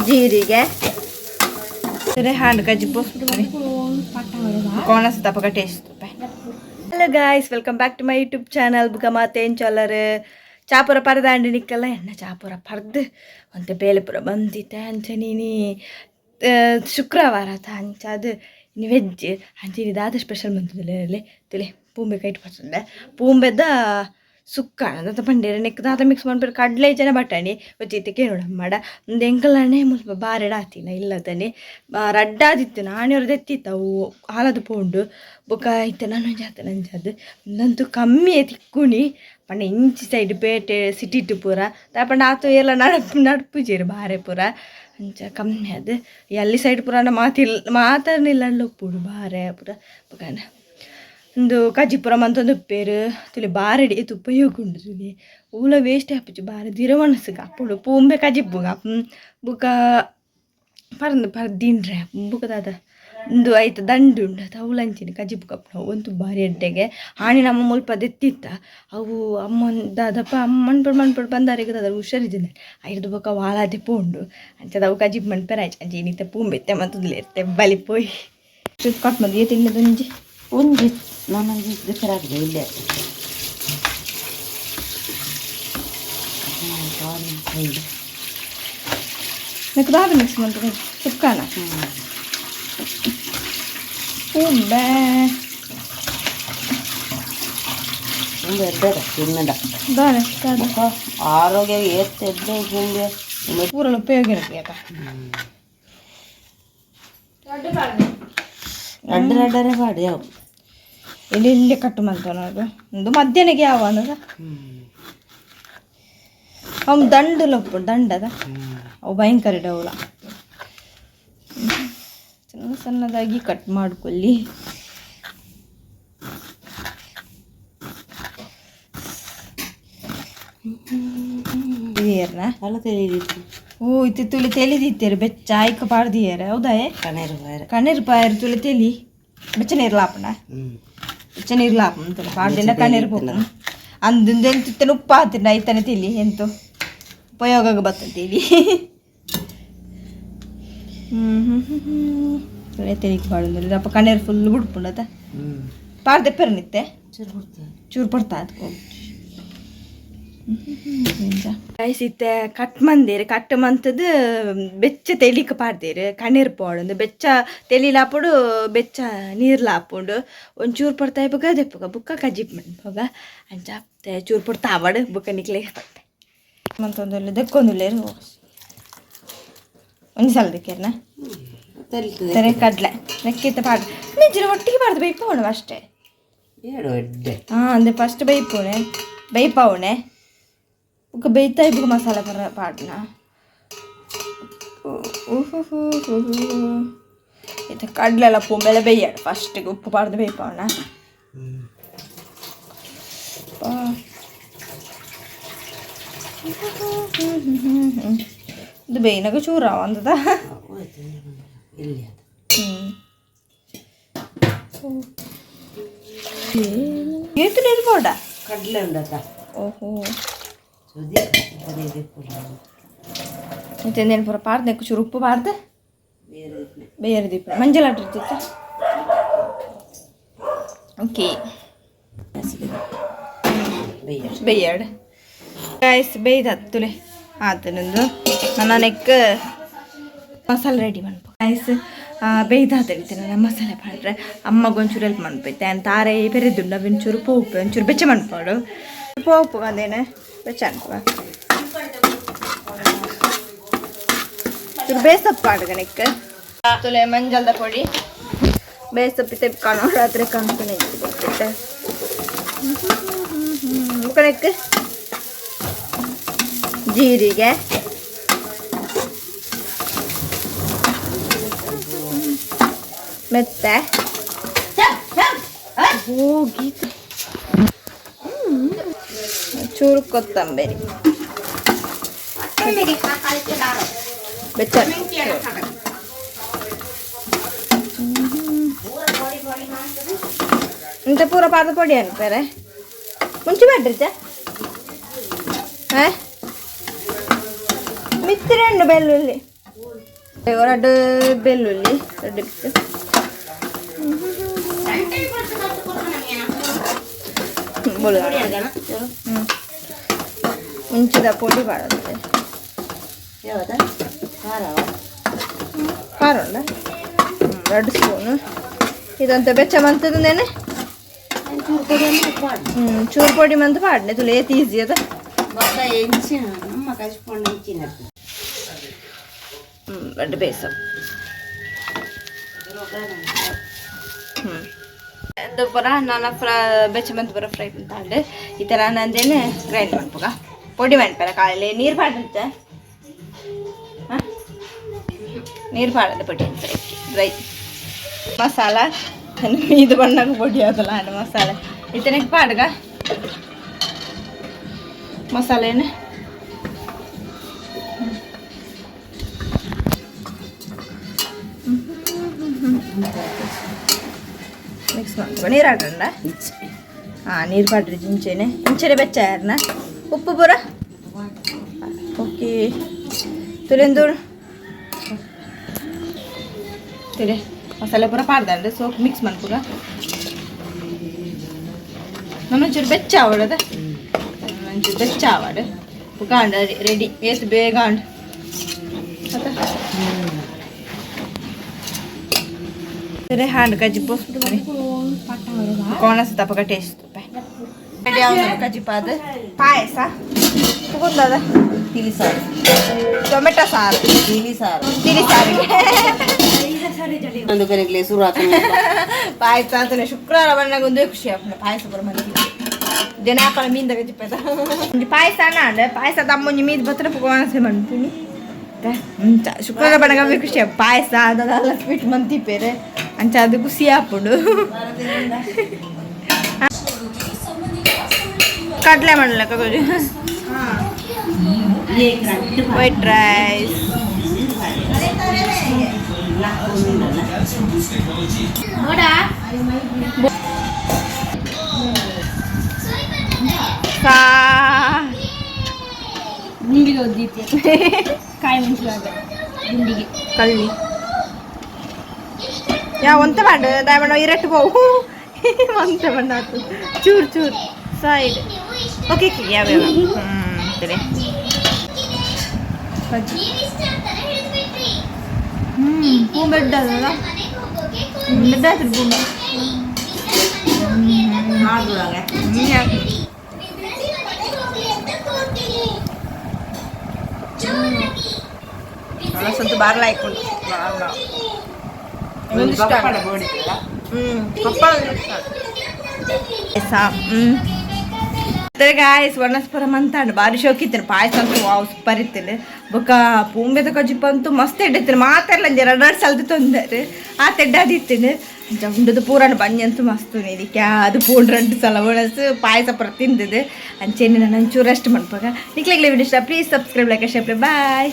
ಜೀರಿಗೆ ಹಾಂಡ್ ಕಜಿಪು ಕೋಣಸ ತಪಕ taste. Hello guys, welcome back to my YouTube channel. ಬುಕ ಮಾತೇನ್ ಚಲರ್ ಚಾಪುರ ಪರದಾಂಡಿ ನಿಕ್ಕಲ್ಲ ಎನ್ನ ಚಾಪುರ ಪರ್ದು ಒಂತೆ ಬೇಲೆಪುರ ಬಂದಿತ್ತೆ. ಅಂಚ ನೀನಿ ಶುಕ್ರವಾರ ಆತ, ಅಂಚ ಅದು ಇನ್ನು ವೆಜ್. ಅಂಚ ಇನಿ ದಾದ ಸ್ಪೆಷಲ್ ಮಂತುದುಲ್ಲೆ ತುಲೆ. ಪೂಂಬೆ ಕೈಟ್ ಪತ್ತುಂಡೆ, ಪೂಂಬೆದ ಸುಕ್ಕ ದಾದ ಪಂಡೇರ್ ನೆಕ್ ದಾದ ಮಿಕ್ಸ್ ಮನ್ಪೆರ್, ಕಡಲೆ ಇಜ್ಜಾಂಡ ಬಟಾಣಿ ಒಂಜಿ ಕೇನೋಡು ಅಮ್ಮಡ. ಉಂದು ಎಂಕಲನೆ ಮುಲ್ಪ ಬಾರೆಡ್ ಆತಿನ ಇಲ್ಲದನೆ ರಡ್ಡಾದಿತ್ತು. ನಾನೇ ಒರ ದೆತ್ತಿತ್ತ, ಅವು ಹಾಲದು ಪೋಂಡು. ಬೊಕ ಇತ್ತೆ ನನೊಂಜಿ ಆತ ನಂಜಾದ್ ಉಂದಂತೂ ಕಮ್ಮಿಯೇ ತಿಕ್ಕುನಿ ಪಂಡ ಇಂಚಿ ಸೈಡ್ ಪೇಟೆ ಸಿಟಿಟ್ ಪೂರ ದಾಯೆ ಪಂಡ ಆತು ಏರ್ಲ ನಡ್ಪುಜೆರ್ ಬಾರೆ ಪೂರ. ಅಂಚ ಕಮ್ಮಿ ಅದು. ಅಲ್ಲಿ ಸೈಡ್ ಪೂರ ಮಾತಿಲ್ ಮಾತರ್ನಿಲ್ಲಂಡ ಉಪ್ಪುಡು ಬಾರೆ ಪೂರ. ಬೊಕ ಉಂದು ಕಜಿಪುರ ಮಂತೊಂದು ಉಪ್ಪೇರು ತುಲಿ. ಬಾರೆಡ್ ಏತ್ ಉಪಯೋಗ ಉಂಡು ತುಲಿ. ಒವ್ಲ ವೇಸ್ಟ್ ಆಪುಜಿ. ಬಾರೆ ದಿರ ಒಣಸುಗ್ ಅಪ್ಪುಡು ಪೂಂಬೆ ಕಜಿಪುಗ ಬೊಕ ಪರ್ಂದ್ ಪರ್ದ್ ತಿನ್ರೆ. ಬೊಕ ದಾದ ಉಂದು ಐತ ದಂಡು ಉಂಡು ಅತ, ಅವ್ಲು ಅಂಚೆನೆ ಕಜಿಪು ಕಪ್ಪುನ ಒಂತು ಬಾರಿ ಎಡ್ಡೆಗೆ. ಆಣಿ ನಮ್ಮ ಮುಲ್ಪ ದೆತ್ತಿತ್ತ ಅವು ಅಮ್ಮನ್ ದಾದಪ್ಪ ಮನ್ಪೊಡು ಮನ್ಪೊಡು ಬಂದಾರಿಗೆ ದಾದ ಹುಷಾರಿಜ್ಜಂದೆ ಐರ್ದ್ ಬೊಕ ವಾಲಾದೆ ಪೋಂಡು. ಅಂಚದ ಅವು ಕಜಿಪು ಮನ್ಪೆರೆ ಆಯ್ಚಿ. ಅಂಚ ಇನಿತ ಪೂಂಬೆ ಇತ್ತೆ ಮಂತುದುಲ್ಲೆರ್ ಬಲಿ ಪೋಯಿ ಕಟ್ ಮಂದಿ ತಿನ್ನದೊಂಜಿ. ಒಂಜಿ ನಾನೊಂಜಿ ದೆಪ್ಪರಾಗಿದೆ ಇಲ್ಲೇ. ನೆಕ್ ದಾದ ಮಿಕ್ಸ್ ಮಂತುದು ಸುಕ್ಕಾನ ಪೂಂಬೆ? ಒಂದು ಎಡ್ಡೆದ ತಿನ್ನಡ. ದಾನೆ ದಾದ? ಬೊಕ್ಕ ಆರೋಗ್ಯ ಏತ್ ಎಡ್ಡೆ ಪೂಂಬೆ. ಪೂರಲ ಉಪಯೋಗ ಇರಬೇಕು ಆತ. ರಡ್ಡ್ ರಡ್ಡರೆ ಪಾಡಿ ಅವು. ಎಲ್ಲಿ ಎಲ್ಲಿ ಕಟ್ಟು ಮಂತೊನದು ಉಂದು ಮಧ್ಯಾಹ್ನಕ್ಕೆ ಯಾವ ಅನ್ನದ. ಅವ್ನು ದಂಡುಲ ಉಪ್ಪು ದಂಡದ ಅವು ಭಯಂಕರ ಡೌಲ. ಸಣ್ಣ ಸಣ್ಣದಾಗಿ ಕಟ್ ಮಾಡ್ಕೊಳ್ಳಿ. ಇದೇರ್ನ ಅಲ್ಲ ತೆಲಿದಿತ್ತು. ಓ ಇತ್ತೆ ತುಳಿ ತೆಲಿದಿತ್ತೇರು ಬೆಚ್ಚ ಆಯ್ಕ ಪಾಡ್ದಿಯೇರು, ಹೌದಾ? ಕಣೇರು ಬಾರೆ. ಕಣ್ಣೀರು ಪಾಯರು ತುಳಿ ತೆಲಿ ಬೆಚ್ಚ ನೀರು ಲಾಪಣ. ಬೆಚ್ಚ ನೀರು ಲಾಪ ತುಳಿ ಪಾಡ್ದಿನ ಕಣ್ಣೀರು ಪೋಪು ಅಂದಿಂದ ಎಂತಿತ್ತನ ಉಪ್ಪು ಆತಿನ ಐತನೆ ತಿಳಿ ಎಂತು ಉಪಯೋಗಕ್ಕೆ ಬರ್ತದೆ. ಹ್ಮ್ ಹ್ಮ್ ತುಳಿ ತೆಲಿಗೆ ಬಾಳುಂದಿಲ್ಲ ಅಪ್ಪ. ಕಣ್ಣೀರು ಫುಲ್ ಬಿಡ್ಪುಂಡತ ಪಾಡ್ದೆ ಪೆರ್ನಿತ್ತೆ. ಚೂರು ಬಿಡ್ತದೆ. ಚೂರು ಪಡ್ತಾ ಅದಕ್ಕೆ ರೈಸ್ ಇತ್ತೆ ಕಟ್ ಮಂದೇರು. ಕಟ್ ಮಂತದ್ದು ಬೆಚ್ಚ ತೆಲಿಕ್ ಪಾಡ್ದೇರು. ಕಣ್ಣೀರು ಪೋಡೊಂದು ಬೆಚ್ಚ ತೆಲಿಲಾಪುಡು, ಬೆಚ್ಚ ನೀರ್ಲ ಆಪುಂಡು. ಒಂಚೂರು ಪಡ್ತಾ ಬುಕ್ಕ ದೆಪ್ಪುಗ ಬುಕ್ಕ ಕಜಿಪ್ ಮನ್ಪುಗ. ಅಂಚ ಚೂರು ಪಡ್ತಾ ಆವಡ್ ಬುಕ್ಕ ನಿಕ್ಲೆ ಪಟ್ಟೆ ಮಂತೊಂದುಲ್ಲೆ ದೆಕ್ಕೊಂದುಲ್ಲೇರು. ಒಂಜಿ ಸಲ ದೆಕ್ಕೆರ್ನ. ತೆಲಿತದೆ. ತೆರೆ ಕಡಲೆ ನೆಕ್ಕಿತ್ತ ಪಾಡ್ ನಿಜ್ಜರ ಒಟ್ಟಿಗೆ ಪಾಡ್ದು ಬೈಪೋಣ ಅಷ್ಟೇ. ಏಳು ಎಡ್ಡೆ. ಹಾಂ, ಅಂದರೆ ಫಸ್ಟ್ ಬೈಪೋಣೆ ಬೈಪಾವಣೆ ಬುಕ್ಕ ಬೇಯ್ತಾ ಬುಕ್ಕ ಮಸಾಲೆ ಪರ ಪಾಡ್ನ. ಇದು ಕಡಲೆಲ್ಲ ಪೂಂಬೆಲ್ಲ ಬೇಯಾಡು ಫಸ್ಟಿಗೆ ಉಪ್ಪು ಪಾಡ್ದು ಬೇಯ್ಪಾವಣ. ಇದು ಬೇಯ್ನಾಗ ಚೂರ ಅಂದದ. ಇಲ್ಲಿ ಅದು. ಹ್ಞೂ, ಏತು ನೀರು ಬೋಡ? ಕಡಲೆ ಉಂಡತ. ಓಹೋ. ಸುದಿ 15. ಮತ್ತೆ ಪೂರ ಪಾಡ್ದು ಚೂರು ಉಪ್ಪು ಪಾಡ್ದು. ಬೇರೆ. ಬೇರೆ ದೀಪ ಮಂಜಲ್ ಇರ್ತಿತ್ತ. ಓಕೆ. ಬೇಯ. ಬೇಯಾಡು ಗೈಸ್, ಬೇಯ್ದು ಹತ್ತುಲೆ ಆತನೊಂದು ನನ್ನ ನೆಕ್ ಮಸಾಲೆ ರೆಡಿ ಮನ್ಪು. ಗೈಸ್, ಬೇಯ್ದಾತಡಿತೆ ನನ್ನ ಮಸಾಲೆ ಪಾಡ್ರೆ. ಅಮ್ಮಗೊಂಚೂರು ಒಂಚೂರು ಹೆಲ್ಪ್ ಮನ್ಪೈತೆ ಅಂತ ತಾರೆ ಪೆರೆದುಂಡು. ಅವಿಂಚೂರು ಪೋಪು ಒಂಚೂರು ಬೆಚ್ಚ ಮನ್ಪಾಡು. ಪೋಪು ಅದೇನೆ ಬೆಚ್ಚ ಅನ್ಪ ಚೂರು ಬೇಸಪ್ಪ ನೆಕ್ ತುಲೆ ಮಂಜಲ್ದ ಪೊಡಿ ಬೇಸಪ್ಪಿತೆ ಕಾಣೋರಾತ್ರೆ ಕಾಣ್ತಾನೆ ಬರ್ತೈತೆ. ಕಣಕ್ ಜೀರಿಗೆ ಮೆತ್ತೆ ಹೋಗಿ ಚೂರು ಕೊತ್ತಂಬರಿ ಬೆಚ್ಚ. ಇಂತ ಪೂರ ಪಾದ ಪೊಡಿ ಅನ್ಪೇರೆ ಮುಂಚೆ ಮಾಡ್ರಿച്ച. ಹಾ. ಬಿತ್ತಿರೆಂಡು ಬೆಳ್ಳುಳ್ಳಿ ಎರಡು ಬೆಳ್ಳುಳ್ಳಿ ಎರಡು ಬಿತ್ತು. ಬೋಳು. ಮುಂಚಿದ ಪೊಡಿ ಪಾಡೋದು. ಯಾವದ ಖಾರವ? ಖಾರ ಉಂಡ 2 ಸ್ಪೂನು. ಇದಂತ ಬೆಚ್ಚ ಮಂತದೇನೆ. ಚೂರು ಪೊಡಿ ಅಂದ್ರೆ ಪಾಡು. ಚೂರು ಪೊಡಿ ಮಂತ್ ಪಾಡ್ನೆ ತುಲೆ, ಏತ್ ಈಸಿ ಅದ. ಬೊಕ್ಕ ಎಂಚಿನ ನಮ್ಮ ಕಜಿಪೊಂಡು ಎಂಚಿನ? ಎರಡು ಬೇಸ. ಅದು ಪೂರ ನಾನು ಫ್ರ ಬೆಚ್ಚ ಮಂತ್ ಪೂರ ಫ್ರೈ ಮಂತಾಂಡ್. ಈ ಥರ ನಂದೇನೆ ಗ್ರೈಂಡ್ ಮನ್ಪುಗ, ಪೊಡಿ ಮನ್ಪರ. ಕಾಲಲ್ಲಿ ನೀರು ಪಾಡಂತೆ, ನೀರು ಪಾಡದ ಪೊಡಿ ಅಂತ. ಡ್ರೈ ಮಸಾಲ ಇದು ಬಣ್ಣಕ್ಕೆ ಪೊಡಿ ಅದಲ್ಲ ಅಣ್ಣ. ಮಸಾಲೆ ಇತನಕ್ಕೆ ಪಾಡ್ಗ ಮಸಾಲೆನ. ಮಿಕ್ಸ್ ಮಾಡ್ಕೊ. ನೀರು ಹಾಕಂಡ? ಹಾಂ, ನೀರು ಪಾಡ್ರಿ. ಇಂಚೆನೆ ಇಂಚೆನೆ ಬೆಚ್ಚ ಯಾರನ. ಉಪ್ಪು ಪೂರ ಓಕೆ. ತುಲೆಂದೂರು ತುಲೆ ಮಸಾಲೆ ಪೂರ ಪಾಡ್ದಂಡು. Soap mix ಮನ್ಪುಗ. ನಮ್ಮೊಂಚೂರು ಬೆಚ್ಚ ಆವಡದ, ಒಂಚೂರು ಬೆಚ್ಚ ಆವಡು. ಉಕಾಂಡ ರೆಡಿ. ಏತ್ ಬೇಗ ಅಂಡ್ ಅತ್ತ. ಸರಿ, ಹಾಂಡ್ ಕಜಿಪು ಕೋಣ ತಪಕ ಟೇಸ್ಟ್ ರೆಡಿ ಆവുಂಡು. ಕಜಿಪ ಅದು ಪಾಯಸ ತಗೊಂಡದ. ತಿಳಿ ಸಾರು. ಟೊಮೆಟೊ ಸಾರು. ತಿಳಿ ಸಾರು. ತಿಳಿ ಸಾರಿಗೆ. ಒಂದು ಕರೆಗ್ಲೆ ಶುರು ಆತನ. ಪಾಯಸ ಅಂತಲೇ ಶುಕ್ರವಾರ ಬಂದಾಗ ಒಂದೇ ಖುಷಿ ಆಪುಂಡು ಪಾಯಸ ಪೂರ ಮಂದಿ ದಿನ ಆಪಲ ಮೀನ್ದ ಕಜಿಪ. ಒಂಜಿ ಪಾಯಸ ನಾಂಡ ಪಾಯಸ ತಮ್ಮೊಂಜಿ ಮೀದ್ ಬತ್ರ ಪೋವಾಸೆ ಮನ್ಪುನಿ. ಅಂಚ ಶುಕ್ರವಾರ ಬಂದಾಗ ಅವೇ ಖುಷಿ ಆಪ್ ಪಾಯಸ ಅದೆಲ್ಲ ಸ್ವೀಟ್ ಮಂತಿಪೇರೆ. ಅಂಚ ಅದು ಖುಷಿ ಆಪುಂಡು. ಕಡಲೆ ಮಾಡಲಕ್ಕ. White rice. ಸಾ. ಗುಂಡಿಗೆ ಒದ್ದಿತ್ತೆ ಕಾಯಿ ಮೆಣಸು ಗುಂಡಿಗೆ. ಕಳ್ಳಿ ಯಾ ಒಂತೆ ಮಾಡು ದಾಯಮಣ್ಣ ಇರಟ್ಟು ಪೋವು. ಒಂತೆ ಮಣ್ಣು ಆತು. ಚೂರು ಚೂರು ಸೈಡ್. ಓಕೆ ಯಾವ ಯಾವ. ಸರಿ. ಬಜ್ಜಿ. ಹ್ಞೂ, ಬೆಡ್ ಅದಲ್ಲ, ಬೆಡ್ ಆಯ್ತು ಪೂಂಬೆ. ಮಾಡುವಾಗ. ಯಾಕೆ? ಸ್ವಲ್ಪ ಬಾರ್ಲ ಹಾಕೊಂಡು. ಪಪ್ಪಡ ಬೋಡಿತ್ತಲ್ಲ. ಪಪ್ಪಳ. ಗಾಯ್ಸ್, ವನಸ್ಪರ ಮಂತಾಂಡು ಬಾರಿ ಶೋಕಿತ್ತೇನೆ. ಪಾಯಸ ಅಂತೂ ವಾವ್, ಸೂಪರ್ ಇತ್ತೇನೆ. ಬೊಕ್ಕ ಪೂಂಬೆದ ಕಜಿಪ ಅಂತೂ ಮಸ್ತ್ ಎಡ್ಡಿತ್ತೇನೆ. ಮಾತಾಡ್ಲ ಎರಡು ಎರಡು ಸಲದ ತೊಂದರೆ ಆ ತೆಡ್ಡಾದಿತ್ತೇನೆ. ಅಂಚ ಉಂಡದು ಪೂರಣ ಬಂಜಿ ಅಂತೂ ಮಸ್ತ್. ಇದಕ್ಕೆ ಅದು ಪೂಂಡ್ 2 ಸಲ ಒಣಸು ಪಾಯಸ ಪೂರ ತಿಂದಿದ್ದು. ಅಂಚೆನೆ ನಾನು ಒಂಚೂರು ರೆಸ್ಟ್ ಮನ್ಪಾಗ. ನಿಕ್ಲೆಗ್ಲೆ ವಿಡಿಯೋ ಇಷ್ಟ, please subscribe, like, share. Bye.